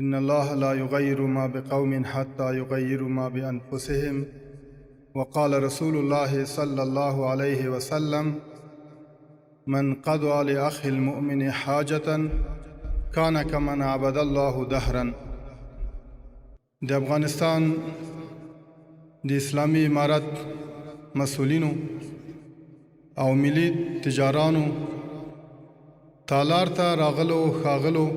ان الله لا يغير ما بقوم حتى يغيروا ما بأنفسهم. وقال رسول الله صلى الله عليه وسلم: من قضى لأخي المؤمن حاجة كان كمن عبد الله دهرا. د افغانستان د اسلامي امارت مسؤلینو او ملي تجارانو، تالار ته راغلو ښاغلو،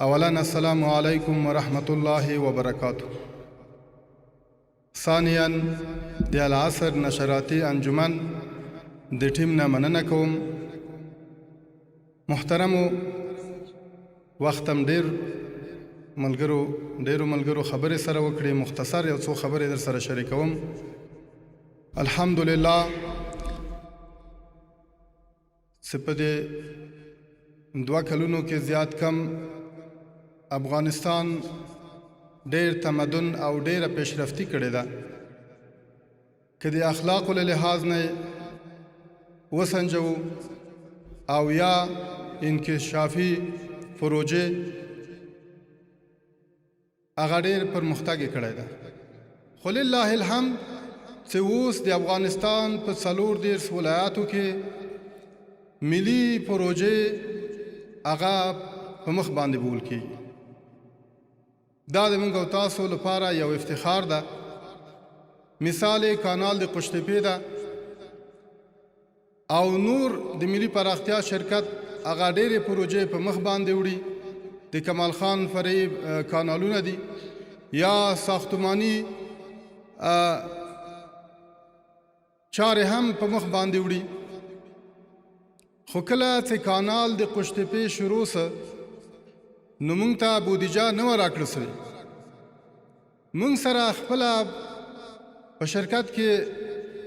اولا السلام علیکم ورحمت الله وبرکاته. ثانیا د العصر نشراتي انجمن د ټیم نه مننه کوم. محترمو، وخت هم ډیر، ملګرو ډیرو ملګرو خبرې سره وکړې، مختصر یو څو خبرې در سره شریکوم. الحمدلله چې په دې 2 کلونو کې زیات کم افغانستان ډیر تمدن او ډیره پیشرفتی کړې ده. که د اخلاقو له لحاظ نه وسنجو او یا انکشافي پروژې، هغه ډیر پرمختګ یې کړی ده. خو لله الحمد چې اوس د افغانستان په 34 ولایاتو کې ملي پروژې هغه په مخ باندې بول کېږي. دا د موږ او تاسو لپاره یو افتخار ده. مثال یې کانال د قوشتېپې ده او نور د ملي پراختیا شرکت هغه ډېرې پروژې په مخ باندې وړي. د کمال خان فرعي کانالونه دي یا ساختماني چارې هم په مخ باندې وړي. خو کله چې کانال د قوشتېپې شروع سه، نو موږ ته بودیجه نه وه راکړل سوې. موږ سره خپله په شرکت کې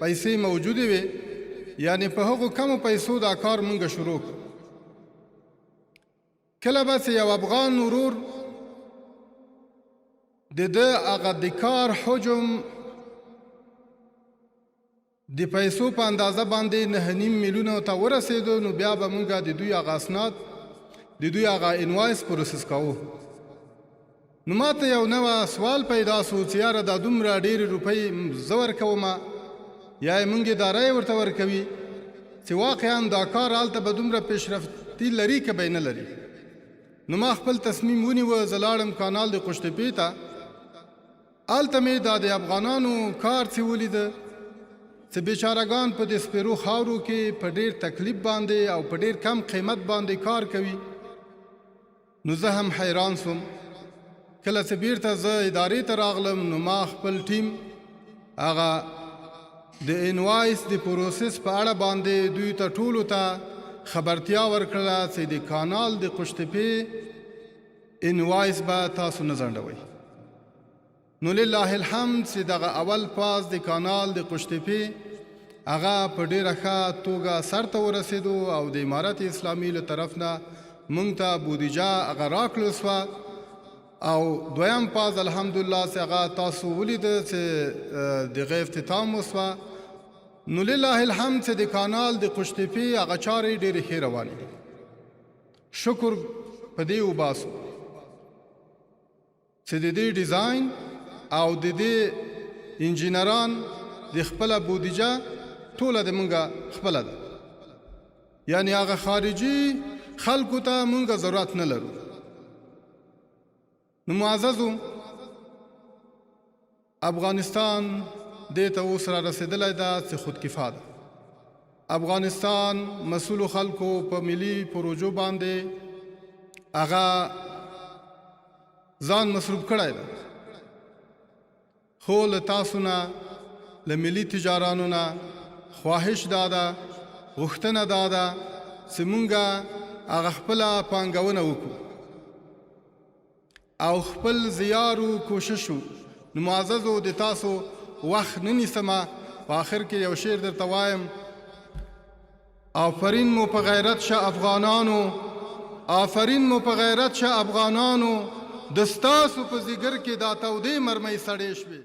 پیسې موجودې وې، یعنې په هغو کمو پیسو دا کار موږ شروع کړ. کله به چې یو افغان ورور د ده هغه د کار حجم د پیسو په اندازه باندې 9.5 میلیونه ته ورسېدو، نو بیا به موږ د دوی هغه اسناد، د دوی هغه invoice process کاوه. نو ما ته یو نوی سوال پیدا سو چې یاره، دا دومره ډېرې روپۍ زه ورکوم یا یې موږ اداره یې ورته ورکوي، چې واقعا دا کار هلته به دومره پیشرفتی لري که به یې نه لري؟ نو ما خپل تصمیم ونیوه، زه لاړم کانال د قوشتېپې ته. هلته مې دا د افغانانو کار چې ولیده، چې بیچارهګان په دې سپیرو خاورو کې په ډېر تکلیف باندې او په ډېر کم قیمت باندې کار کوي، نو زه هم حیران سوم. کله چې بیرته زه ادارې ته راغلم، نو ما خپل ټیم هغه د invoice د process په اړه باندې دوی ته ټولو ته خبرتیا ورکړله چې د کانال د قوشتېپې invoice به تاسو نه ځنډوئ. نو لله الحمد چې دغه اول فاز د کانال د قوشتېپې هغه په ډیره ښه توګه سرته ورسېدو او د امارت اسلامي له طرف نه مونږ ته بودیجه هغه راکړل سوه. او دویم فاز الحمدلله چې هغه تاسو ولیده چې دغه افتتاح وسوه. نو لله الحمد چې د کانال د قوشتېپې هغه چارې ډېرې ښې روانې دي. شکر په دې وباسو چې د دې ډیزاین او د دې انجینران د خپله بودیجه ټوله د مونږه خپله ده، یعنی هغه خارجي خلکو ته مونږ ضرورت نه لرو. نو معززو، افغانستان دې ته اوس را رسېدلی ده چې خودکفا ده. افغانستان مسؤلو خلکو په ملي پروژو باندې هغه ځان مصروف کړی ده. خو له تاسو نه، له ملي تجارانو نه خواهش دا ده، غوښتنه دا ده چې مونږه هغه خپله پانګونه وکړو او خپل زیار و کوشش. نو معززو، د تاسو وخت نه نیسمه، په آخر کې یو شعر درته وایم. آفرین مو په غیرت شه افغانانو، آفرین مو په غیرت شه افغانانو، د ستاسو په ځیګر کې دا تودې مرمۍ سړې شوې.